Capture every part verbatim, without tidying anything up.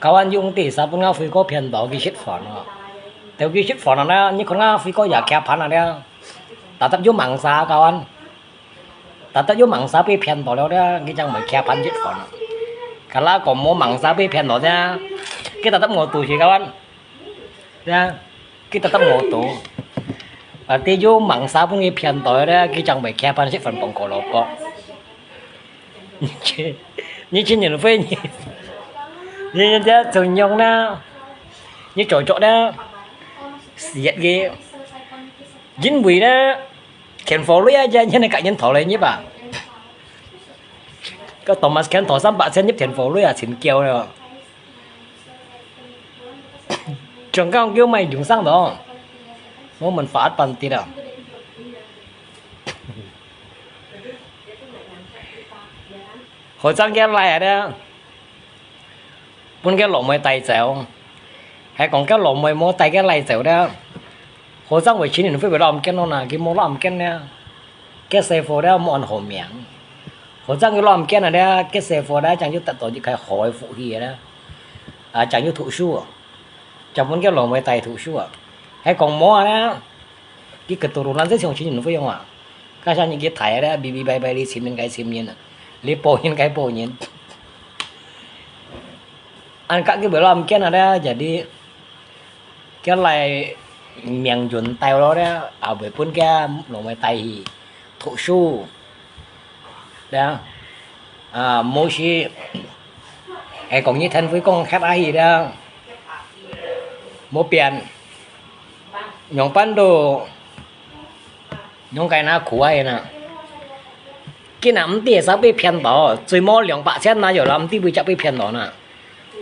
Kawan用地，sabun ngah飛過偏到佢食飯哦。到佢食飯哦，你看ngah飛過也徛盤啊了，tetap有mangsa kawan。Tetap有mangsa被騙到了了，佢正會徛盤食飯。Kalau講無mangsa被騙到啫，佢tetap ngau肚去kawan。呀，佢tetap ngau肚。Berarti有mangsa分佢騙到了，佢正會徛盤食飯傍胡蘿蔔。你去，你去年會你，你人家怎樣呢？你做做呢？死个，因為呢， 田火鐳啊，一日你甲人討來入啊。个Thomas Ken討三百千入田火鐳啊，真夠了。長江叫賣用生咯，我們發辦啲啊。好正个來啊！ 分个老妹帶走，還講个老妹無帶个倈走了。好正會請人會會落暗間咯呐，佢無落暗間了，个細貨了無安好命。好正佢落暗間了，个細貨了，正就得到一個好个福氣了，啊，正就讀書啊，正分个老妹帶讀書啊，還講無啊了，佢keturunan就像請人會用啊。 加上你去睇咧，嗶嗶拜拜哩，尋人該尋人啊，哩報人該報人。恁甲佢會落暗間啊咧，jadi，佢來命運到咯咧，也會分佢老妹帶去讀書，咧，啊，無時，係講你天會講歇下去咧，無變，仰般都 仰該那苦啊那。佢那毋知係啥被騙到，最無兩百千那有啦，毋知會隻被騙到那。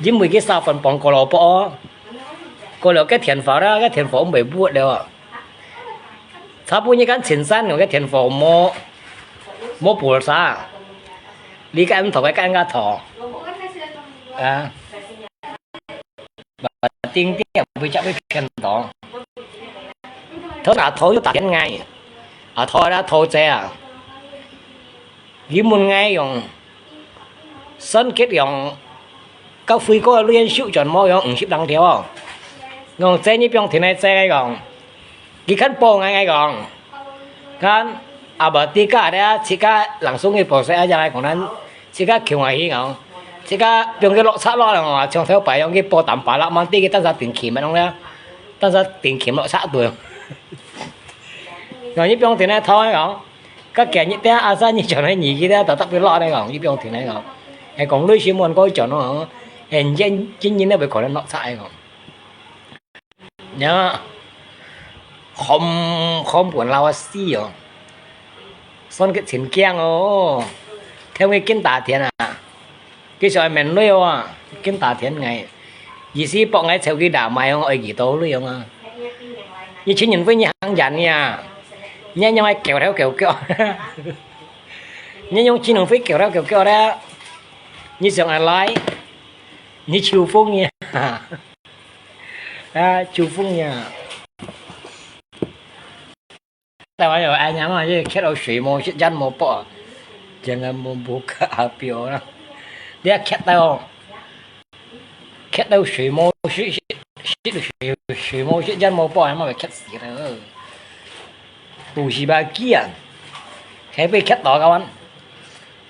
因為佢三分幫過老婆哦，過了个電話啦，个電話毋會撥了啊。差不多你看前三个電話無，無pulsa，你个毋討，个个毋討，啊。 Berarti佢會隻會騙到。頭那頭又打電話，啊頭那頭仔啊，佢問𠊎用，算結用，甲輝哥連續轉無用五十零條哦。講這你放天來這講， 佢看報𠊎，𠊎講，看，啊無，自家咧，自家langsung去報社啊，正來講咱，自家求下去講，自家放佢落賊咯，講啊，像頭擺樣去報淡薄啦，慢啲去等下定期乜樣咧，等下定期落賊對。講你放定咧，偷講，甲今日等下阿三你像來二期咧，特特別落咧講，你放定咧講，係講類似無人過轉咯，係今今日咧會可能落賊講。 呀，喊，喊本老啊死哦，算个真驚哦，聽佢緊打電啊，佢想愛面鐳哦，緊打電𠊎，意思博𠊎湊佢打買哦，愛幾多鐳哦啊？你請人會你行遠呀，你仰會叫頭叫腳？你用請人會叫頭叫腳咧？你想愛來？你秋風呀？ 啊，秋風呀。台灣有恁樣嘛，這徛到水無食，煙無飽，真个無，無可阿表啦。你啊徛到，徛到水無食，食，食到水，水無食，煙無飽，嘛會徛死了。肚屎巴飢啊，還被徛到个完，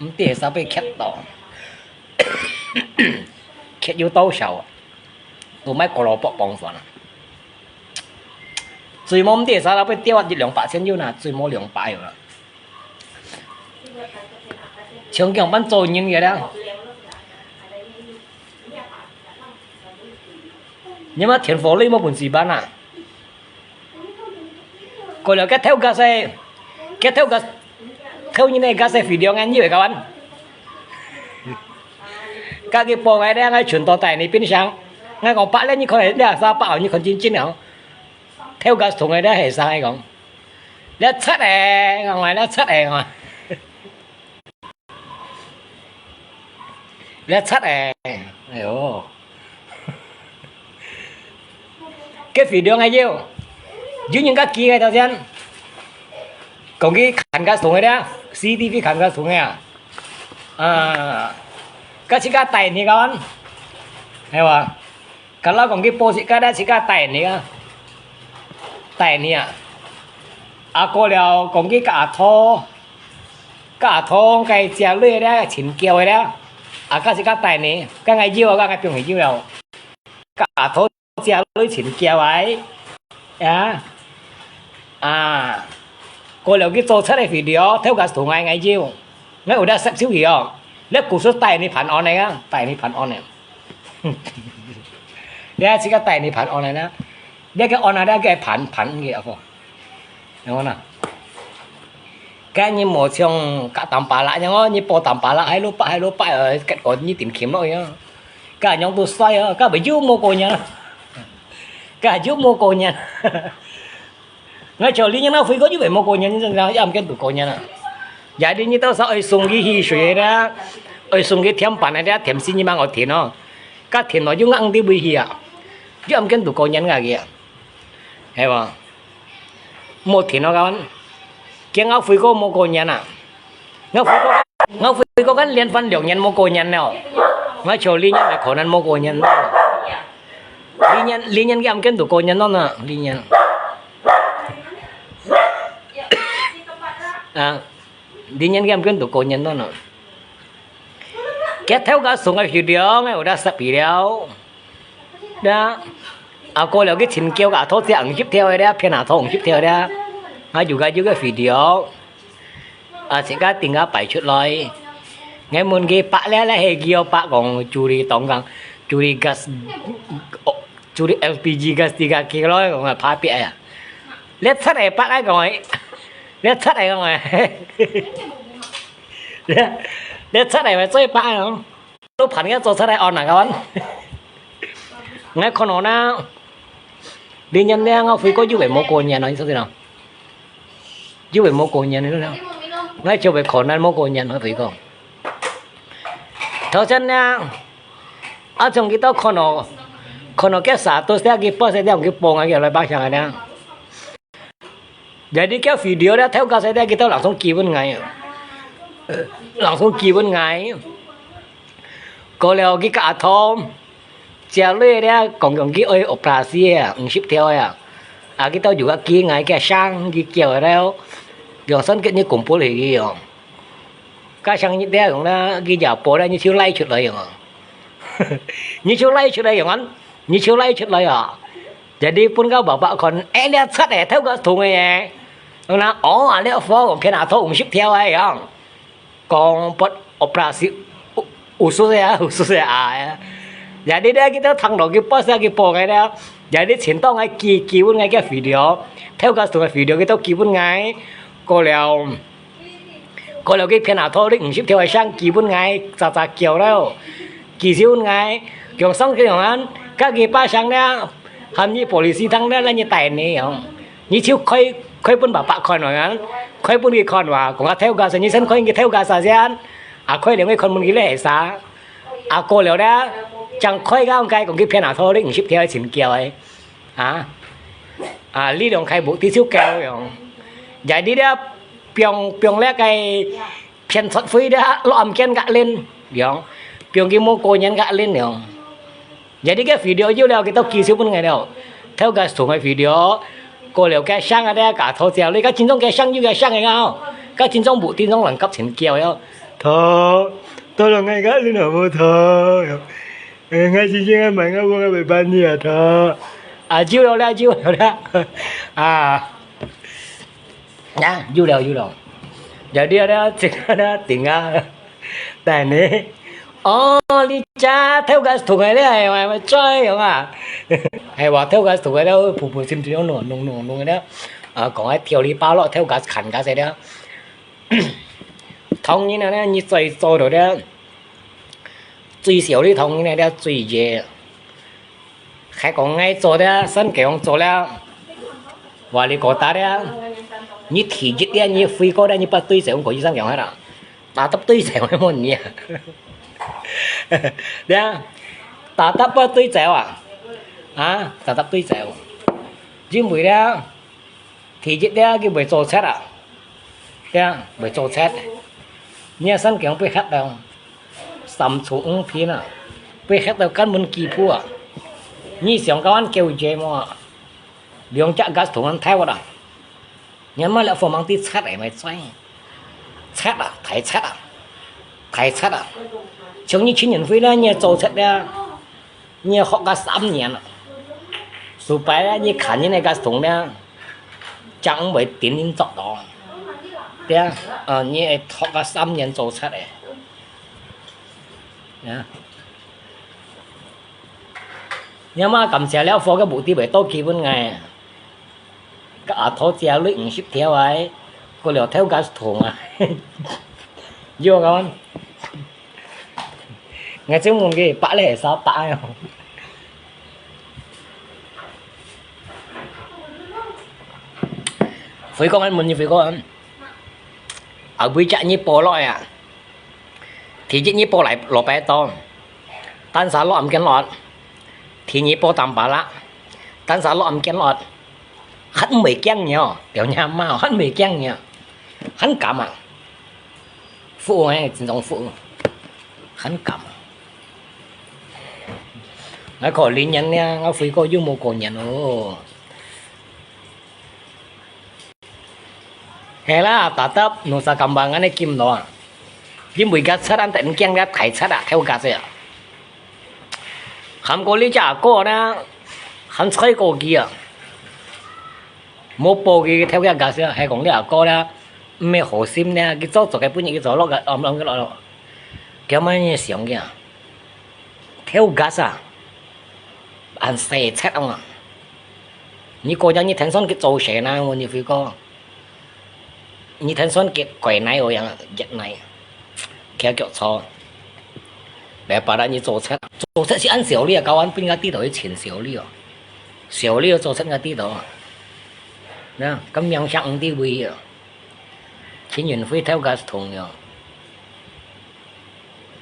毋知係啥被徛到。徛有多少啊？ 都買過老百磅算啊。最無毋知啥啦，會掉啊一兩百千有啦，最無兩百有啦。像這樣般做人个啦。你嘛天火你無本事辦啊？過了个頭个噻，个頭个偷人个gas个video，𠊎以為kawan。該佢報𠊎咧，𠊎全都帶你冰箱。𠊎講：「伯咧，你看這三百哦，你看真真哦。」偷gas同个咧，係生个講：「這賊个！」講：「這賊个！」講。 這賊个，哎喲，該video𠊎有，有人家寄个頭先，講佢看gas同个咧，C C T V看gas同个啊，啊，該自家帶你講，係吧？ Kalau講佢報自家咧，自家帶你啊，帶你啊。啊，過了講佢該阿頭，該阿頭該隻女咧，尋狗个咧，啊，該自家帶你，該𠊎有啊，該𠊎放佢有了。該阿頭隻女尋狗个，呀，啊，過了佢做出來video，偷gas同𠊎，𠊎有，𠊎有得接受佢哦，這故事帶你辦案个啊，帶你辦案个。 你自家帶你辦案个啦，這个案啊，這个辦，辦个啊，有無啦？該你無像該Tampalak樣哦，你報Tampalak，hai六八，hai六八，呃，結果你定鉗落去啊。該樣都衰啊，該又無過癮啊。該又無過癮。 𠊎就理人啊，輝哥又會無過癮，你真正也毋見都過癮啊。也理你到時候愛送佢汽水个啦，愛送佢甜粄个啦，甜心你嘛愛甜哦。該甜哦，又硬啲會去啊，又毋見都過癮啊佢啊，係無？無甜哦，kawan，驚𠊎輝哥無過癮啊。 𠊎輝哥，𠊎輝哥kan連番兩年無過癮了。𠊎就理人个可能無過癮。理人，理人佢毋見都過癮咯呢，理人。啊，理人佢毋見都過癮咯呢。佢偷gas送个video，𠊎有得塞佢了。 呀，啊，過了佢尋狗个，頭隻五十條个咧，騙阿頭五十條个咧，啊，有个，有个video，啊，自家定个擺出來。𠊎問佢伯咧，咧係佢个伯講，curi tongkang，curi gas，哦，curi L P G gas，自家寄來，講啊，怕別啊。這賊个伯啊，講个，這賊个講个，這，這賊个最伯啊。 都辦个做出來哦，那个，𠊎看到呢，理人呢，𠊎輝哥又會無過癮咯，你知道嗎？又會無過癮了，𠊎就會可能無過癮，𠊎輝哥。頭先呢，啊，從佢到看到，看到該status，佢post，佢報𠊎，佢來拜相个呢。 Jadi該video咧，偷gas咧，佢兜langsung寄分𠊎，langsung寄分𠊎。過了佢个阿頭，姐妹咧，講講佢愛operasi啊，五十條啊，啊，佢兜又个寄𠊎个相，佢寄了，用手機你公布落去哦。 該像你這樣啦，佢也報啦，你就拉出來用啊。你就拉出來用啊，你就拉出來啊。Jadi分个爸爸看，哎，這賊个，偷个銅个耶。那，哦，啊，這貨騙阿頭五十條个樣。講不operasi，usus啊，usus啊。Jadi咧，佢兜聽到佢報，佢報个啦。Jadi前當个寄，寄分个video，偷个銅个video，佢兜寄分𠊎。過了。 過了佢騙阿頭，你五十條个相寄分𠊎，喳喳叫了，寄收分𠊎，用上去用啊，該佢把相了，喊你polisi聽了，你帶你用，你就開，開分爸爸看啊，開分佢看哇，講啊偷gas，你先開佢偷gas先，啊開了佢看分佢咧係啥，啊過了咧，正開个該講佢騙阿頭，你五十條个錢叫个。 啊，啊，你兩開目的就夠樣。Jadi咧，放，放咧个騙出去咧，落暗間个練樣，放佢無過癮个練樣。Jadi个video有了，佢都寄收分𠊎了。偷个銅个video，過了个相啊，咧，个頭照，你个真正个相有个相个哦，个真正無，真正人甲錢叫哟。頭，到了𠊎个練好無頭？ 哎，𠊎真正个問𠊎，𠊎會辦你啊，他。啊，有了啦，有了啦。啊。啊，有了，有了。有了啦，這个啦，定啊。等呢。哦，你家偷个銅个咧，哎，我，我，最用啊。哎，我偷个銅个咧，普普心心用弄弄弄弄个咧。啊，講个條理巴落，偷个砍个些咧。唐人啊，你最做到了，最少的唐人啊，了最熱。還講𠊎做了，新疆做了，話你過大了，你體質了，你飛過了，你不對症，過去新疆去了，打得對症，我問你啊。對啊，打得不對症啊，啊，打得對症，因為了。 第一了，佢會做賊啊，對啊，會做賊。你看新疆被嚇到三寸五寸啊，被嚇到根本幾步啊。你想該恁久節目啊，兩隻gas桶恁大啊，你還買了貨忙啲賊誒，買賊，賊啊，大賊啊，大賊啊！像你青年會呢，你也做賊了。 你學个三年啊，supaya你看你那个同呢，將會頂人捉到。對啊，啊，你學个三年做出來。啊，你嘛感謝了，佛个目的會到基本个。 个阿頭姐女五十條啊，過了頭家痛啊。有講，𠊎就問佢，百咧三百啊。回講，問你回講，啊，尾隻你報落啊？ 第一你報來落擺到，單儕落毋見落，第二報淡巴啦，單儕落毋見落，還毋會驚你哦，表娘媽還毋會驚你哦，還敢啊？服務哎，真正服務，還敢啊？𠊎可憐人呢，𠊎飛過又無過年哦。 係啦，tetap Nusa Kambangan个金咯啊，因為个賊人等驚个大賊啊，偷家仔啊。還過你隻阿哥呢，還衰過佢啊，無報佢偷个家仔啊，係講你阿哥呢，毋係好心呢，佢做做个本人佢做落个，暗暗个落落，佢乜想个啊，偷家仔啊，還細賊啊嘛。 你過日你天算佢做事呢，你飛過，你天算佢跪泥哦，樣日泥，徛腳坐，來把你做賊，做賊係恁少哩啊，教人分人知道去請少哩哦，少哩哦，做賊人知道啊，那，咁樣想毋知位啊，請運費偷家同樣，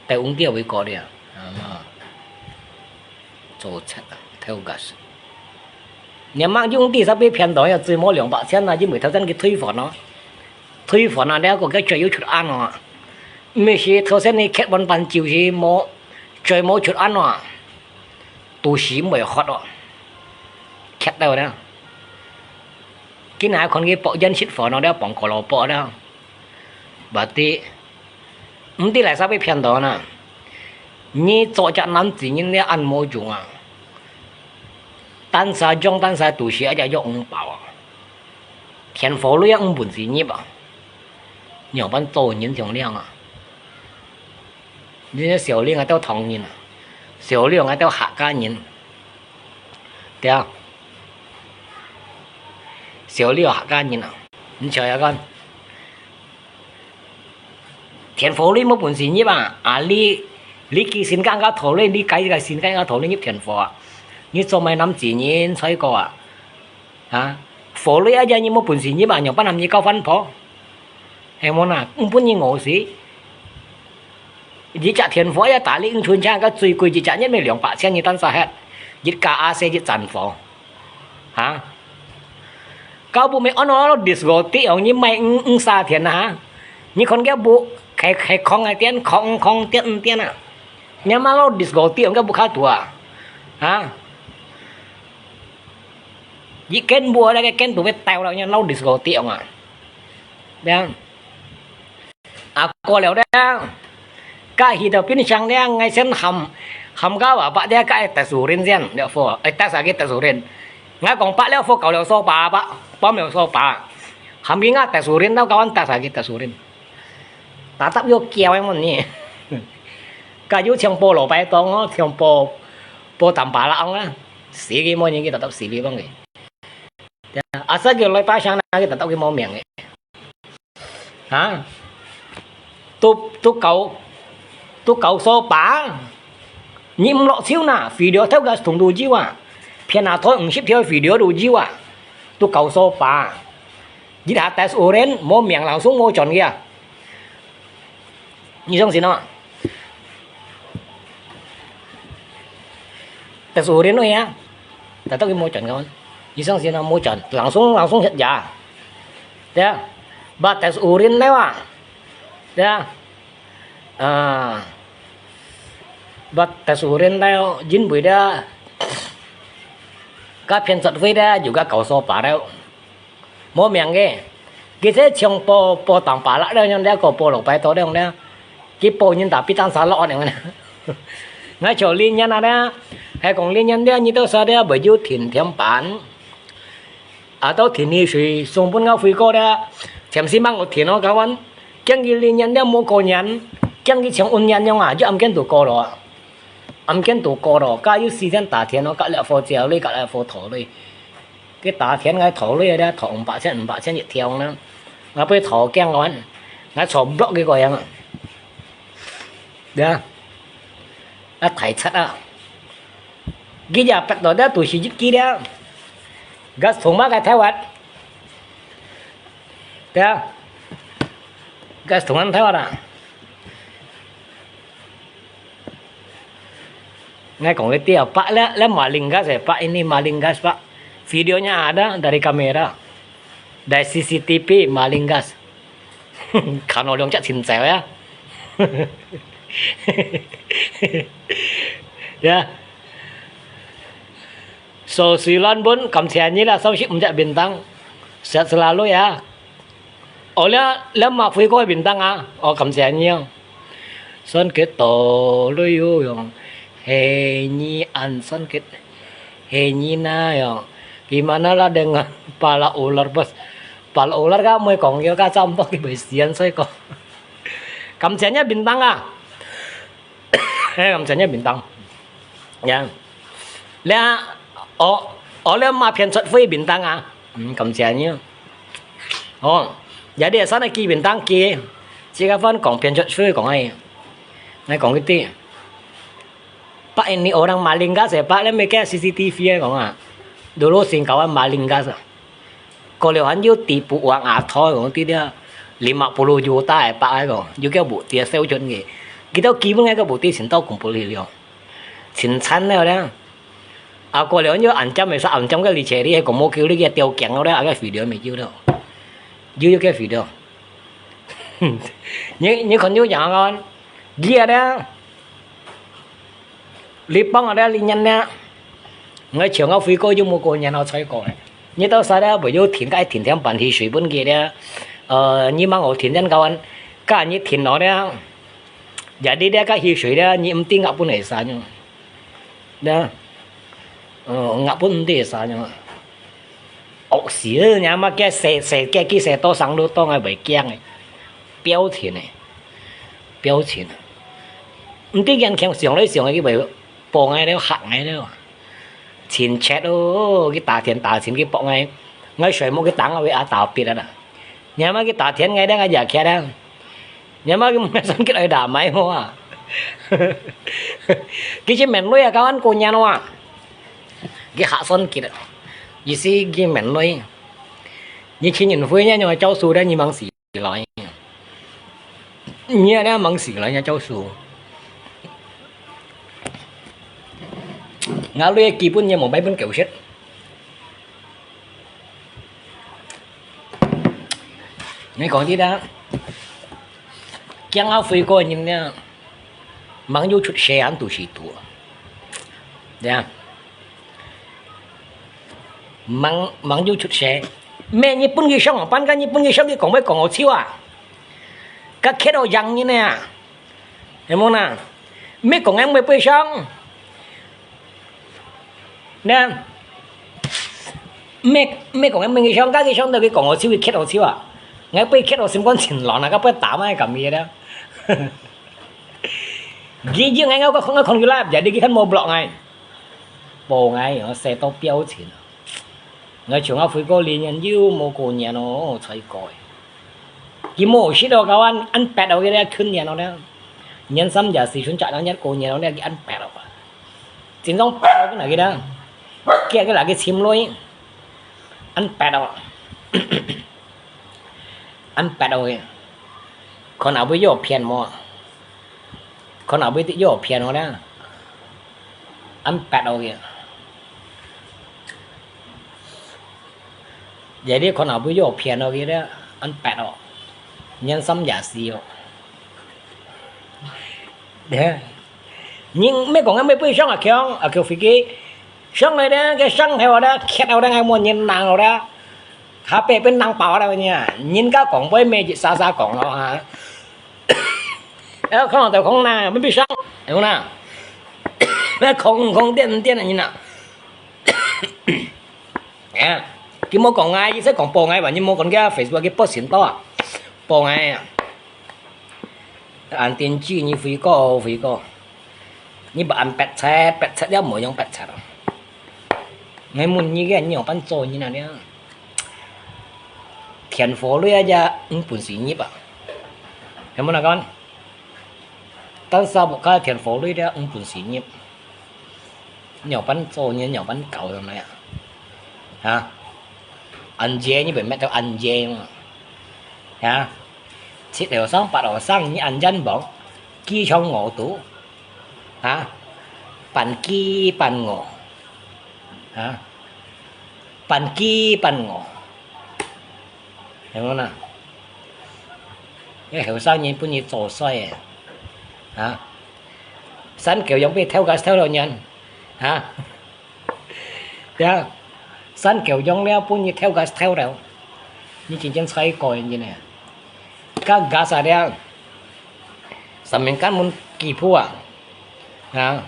但毋知位過了，啊嘛。 做賊啊，偷家。你吂用知煞被騙到，要追摸兩百千啊，因為頭先佢退款咯。退款啊，你个國家最有出案咯。毋係頭先你欠完半晝時無，最無出案咯。都市毋會發咯。欠到呢。今日看佢博煙失火咯，你放過咯，博啦。Berarti 毋知來煞被騙到呢。你做隻男子人了恁無用啊！單儕用，單儕都市一隻用毋飽啊！田火鐳也毋本事入啊！仰般做人像樣啊！你這小令啊，都唐人啊，小令啊，都客家人，對啊，小令客家人啊，你想想看。 田火鐳無本事入啊！啊，你，你寄信間个土鐳，你改个信間个土鐳入田火啊！你做麼个男子人衰過啊？啊，火鐳啊，你無本事入啊，仰般喊你交番婆？係無啊？毋分你餓死。一隻田火也打你五寸錢，个最貴一隻一米兩百千，你單儕核，一家阿細一盞火。 哈？搞不明安安咯，diskotik哦，你賣五，五沙田啊，哈？你看个不，開，開空个店，空，空店，店啊。你嘛咯，diskotik哦，个不卡多啊，哈？一間屋那个間都被倒了，你咯，diskotik哦啊。這樣。 啊，過了了，該去到冰箱了，𠊎先喊，喊个話，把這个愛tasurin先，了貨，愛tasa个tasurin。𠊎講把了貨搞了掃把，把，把沒有掃把。喊佢啊tasurin，到搞完tasa个tasurin。Tetap有叫个問你。該有像波羅拜當哦，像波，波淡巴拉啊，死个問你，佢tetap死个問你。Asal佢來把箱，佢tetap佢無命个。 哈？都，都搞，都搞掃把。你毋落手哪，肥料偷个同都有啊，片啊台五十條肥料都有啊，都搞掃把。一下tes urin，無名，langsung無轉个啊。你相信哦？ Tes urin tu ya, tetap ki mau chọn kawan. Isang sino mau chọn, langsung, langsung siya. Ya, ba tes urin leo ah. Ya, ah, ba tes urin leo, jin bui dia, ka phiên chặt với dia juga kau so pa leo. 無名个，佢這像播，播當巴拉了樣，這个播六百多了樣，佢播人打比當沙落了樣。𠊎就理人啊咧，係講理人咧，你到時咧會有停電板，啊，到停雨水送分𠊎回過咧，暫時吂有停哦，kawan。驚佢理人咧無過年，驚佢像運年樣啊，就暗間都過了啊，暗間都過了，加有時間打電哦，隔了火照咧，隔了火頭咧。 佢打電𠊎討鐳啊，討五百千、五百千一條呢。𠊎分討驚𠊎，𠊎坐block佢个樣啊。呀，啊，大賊啊！佢也逼到這都係一支了。Gas同麼个台灣？對啊，gas同人台灣啊。 𠊎講佢對啊，Pak，這，這maling gas eh，Pak，ini maling gas，Pak。Videonya ada dari kamera, dari C C T V maling gas。看到兩隻清走啊。呀，so，雖然pun感謝你啦，三十五隻bintang，sehat selalu ya。 哦，這，這麼回過bintang啊？哦，感謝你哦。Songket to lo yo yong, he ni an songket, he ni na yong. Gimana lah dengan pala ular bos? Pala ular ka mui kong yo ka chăm to ki bai sian soi ko. 感謝你bintang啊。 哎，感謝你bintang。呀，這，哦，哦，這麼phiên chặt với bintang啊？嗯，感謝你。哦，jadi asal nak ki bintang ki，這个番講phiên chặt với講哎，來講一啲。Pak ini orang maling gas eh，Pak，這麼个C C T V哎講啊，dulu singkawan maling gas啊。 過了還有地步，往下拖，講，知了，lima puluh juta个百个講，又叫無地收准个。佢兜基本个个無地先到公布去了，清餐了咧。啊，過了又暗針个，暗針个，而且你个公務叫你个吊頸了咧，啊个肥料未有了，又又个肥料。你你看有樣个，佢个咧。 你幫𠊎這理人呢，𠊎像𠊎回過又無過年咯，才過个。你到時咧，會有停个停電板去水分佢咧，呃，你吂好停電kawan，該你停落咧，也你咧該去水咧，你毋知壓分係啥樣，咧，呃，壓分毋知係啥樣。 惡死了，你阿媽个細細个，佢細到生路到，𠊎會驚个。表情呢，表情。毋知眼鏡上來上去，佢會幫𠊎了，嚇𠊎了。親切哦，佢打電打親，佢幫𠊎，𠊎睡目佢打𠊎會啊打別啊啦。你阿媽佢打電𠊎咧，𠊎也驚啊。 你阿媽佢毋係算佢來打埋我啊？佢去面對啊，kawan過年啊，佢嚇算佢啊，意思佢面對。你去年會呢，你招數咧，你吂死來，你啊，你吂死來，你招數。𠊎鐳基本也無買本狗血。 你講知啦，驚啊，飛過人呢，吂有出世還都係多，對啊，吂吂有出世，咩日本佢想啊，班个日本佢想佢講咩講好笑啊，該刻到贏人啊！ 有無啦？毋係講𠊎毋會背上。呢？毋係，毋係講𠊎毋會上，該佢上到佢講好笑，佢刻好笑啊！𠊎背刻到心肝情亂啊，該背打嘛，敢咩啦？佢應該𠊎講，𠊎講佢啦，jadi佢看無block𠊎，無𠊎，𠊎寫到表情啊！𠊎從𠊎回過年又無過年哦，才過。佢無食到，該恁，恁白哦，佢咧，去年哦咧，年三十四春節當日過年哦咧，佢恁白哦。真正白哦，佢那個咧，佢，佢那個心內，恁白哦，恁白哦，佢，看後尾有騙無？看後尾有騙哦咧，恁白哦，佢。 Jadi看後尾有騙哦，佢咧，恁白哦，年三十四哦。你毋係講个，毋係飛上啊，強啊，強飛機上來咧，个上頭咧，徛到咧，𠊎無人能哦咧，下背變人包咧，你啊，人家講話，每日沙沙講咯哈。哎，看到空啦，毋係飛上，有啦，那空空點點的人啊。 哎，佢無講𠊎，佢識講報𠊎，話你無講佢Facebook，佢報信到啊，報𠊎啊。恁定住你飛過，飛過，你毋恁白賊，白賊了無用白賊哦。𠊎問你个，你仰般做人啊你啊？天火雷啊，也毋本事入啊，有無那講？ 單手屋下天火雷了，毋本事入。仰般做人，仰般搞上來啊？哈？恁樣你會搣到恁樣嘛？哈？七後生八後生，你恁樣望，飢腸餓肚，哈？半飢半餓，哈？半飢半餓。 係無啦？該後生人分你做衰个，啊？山狗樣分你偷个偷了人，啊？呀，山狗樣了分你偷个偷了，你真正衰過人呢。該Gaza了，上面根本幾步啊，啊？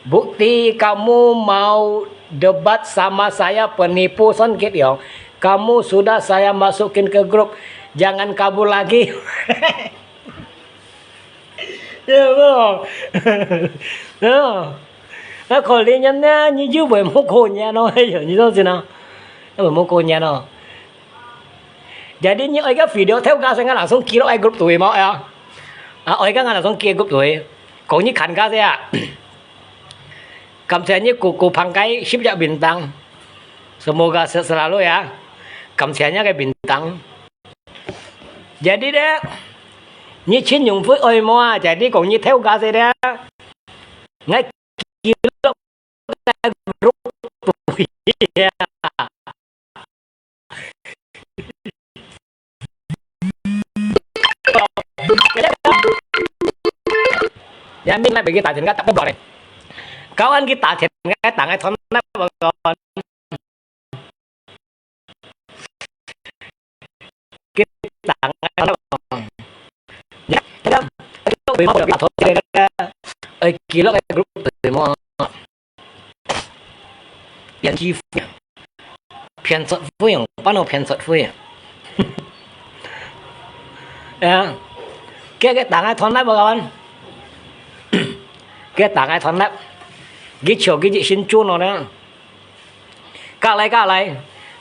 Bukti kamu mau debat sama saya penipu son kit yong. Kamu sudah saya masukin ke grup. Jangan kabur lagi. Ya, ya. 啊，可憐人呢，你又會無過年咯，哎呀，你知道是呢？又會無過年咯。 Jadi你愛个video偷个先，𠊎langsung寄落來group肚無呀？啊，愛个𠊎langsung寄group肚，講你看个先啊。感謝你，ku ku pangkai十隻bintang，semoga sehat selalu ya。感謝你个bintang。Jadi咧，你信用分愛無啊？Jadi講你偷个先咧，𠊎寄落來group肚呀。 Yang min mai bagi tajen ka tak boleh. Kawan kita tajen ka tangai thon na kawan. Kita tangai thon na kawan. Ya, kita boleh mau kita thon. Ai, kilo ka group tu mo. 騙子飛啊，騙子飛啊，搬到騙子飛啊。啊，佢个打个團粒啊，kawan。佢打个團粒，佢笑佢一身豬腦呢。隔來隔來，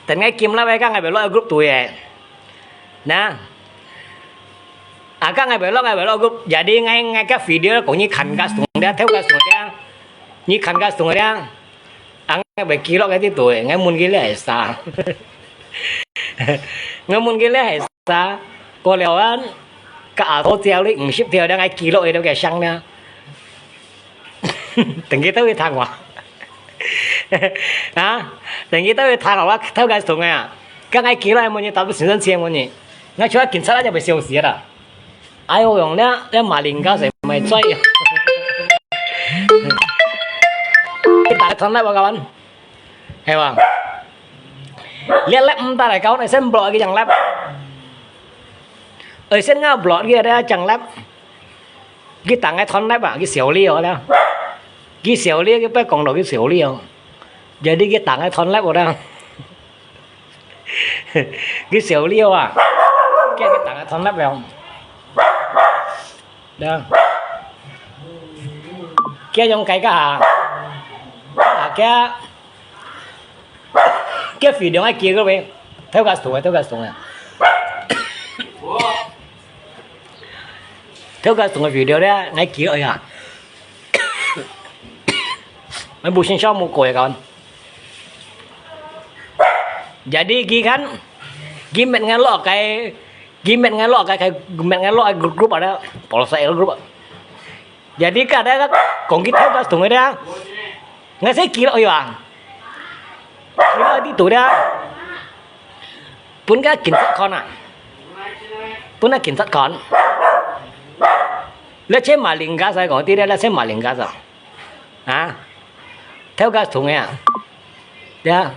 等𠊎金粒个，隔𠊎會落group肚个。那，啊，隔𠊎會落，𠊎會落group，jadi𠊎，𠊎个video講你看个東西，偷个東西，你看个東西。 啊，𠊎會記錄个這對，𠊎問佢這係啥？𠊎問佢這係啥？過了啊，个阿頭照你五十條，你還記錄佢兜个相呢？等佢兜去聽我。啊？等佢兜去聽我，偷个同个啊。剛才記錄个問你，打不成真錢問你。𠊎就警察那就會笑死啦。 哎喲，用這，這馬林加成賣醉啊！你打个團粒啊，kawan，係吧？你粒毋打來，kawan，先block佢張粒。哎，先ngau block佢這張粒。佢打个團粒啊，佢笑你哦，這。佢笑你，佢不講了，佢笑你哦。Jadi佢打个團粒哦，這。 佢笑了啊！佢，佢打个團粒了。呀。佢用該个哈。啊，佢，佢非常愛記个喂。Teo gas thùng啊, teo gas thùng啊. Teo gas thùng video dia, ngai kira ya. Mai bu sin siau mu ko ya kawan. Jadi ki kan, ki met ngai lo kai, ki met ngai lo kai, kai met ngai lo kai group group ada, polsa L group. Jadi ka ada kong ki teo gas thùng ada. Ngai sai kira ya. Kira di tu dia. Pun ka kin sat kon à. Pun ka kin sat kon. Lẽ chế mà linh gas sai kong ti lẽ chế mà linh gas à. Hả? Teo gas thùng à. Ya.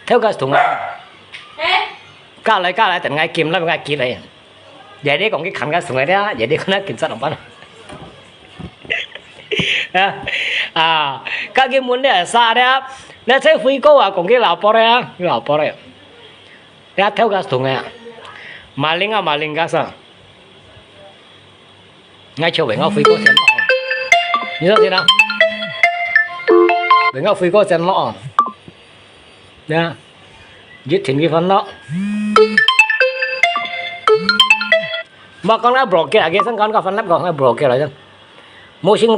Teo gas thùng à. Ka lai ka lai tận ngai kim lai ngai kit lai. Jadi kong ki kan gas thùng à dia. Jadi kong na kin sat nong pan. À, à, ka ki mun dia sa dia. Lẽ chế hui ko à kong ki lao po dia, lao po dia. Ya teo gas thùng à. Mà linh à mà linh gas à. Ngai cho về ngõ hui ko sen lo. Ni sao thế nào? Về ngõ hui ko sen lo. Nè. Giết thìn cái phần đó. Mà con đã block kia, cái sân con có phần lắp con đã block kia rồi chứ. Mua sinh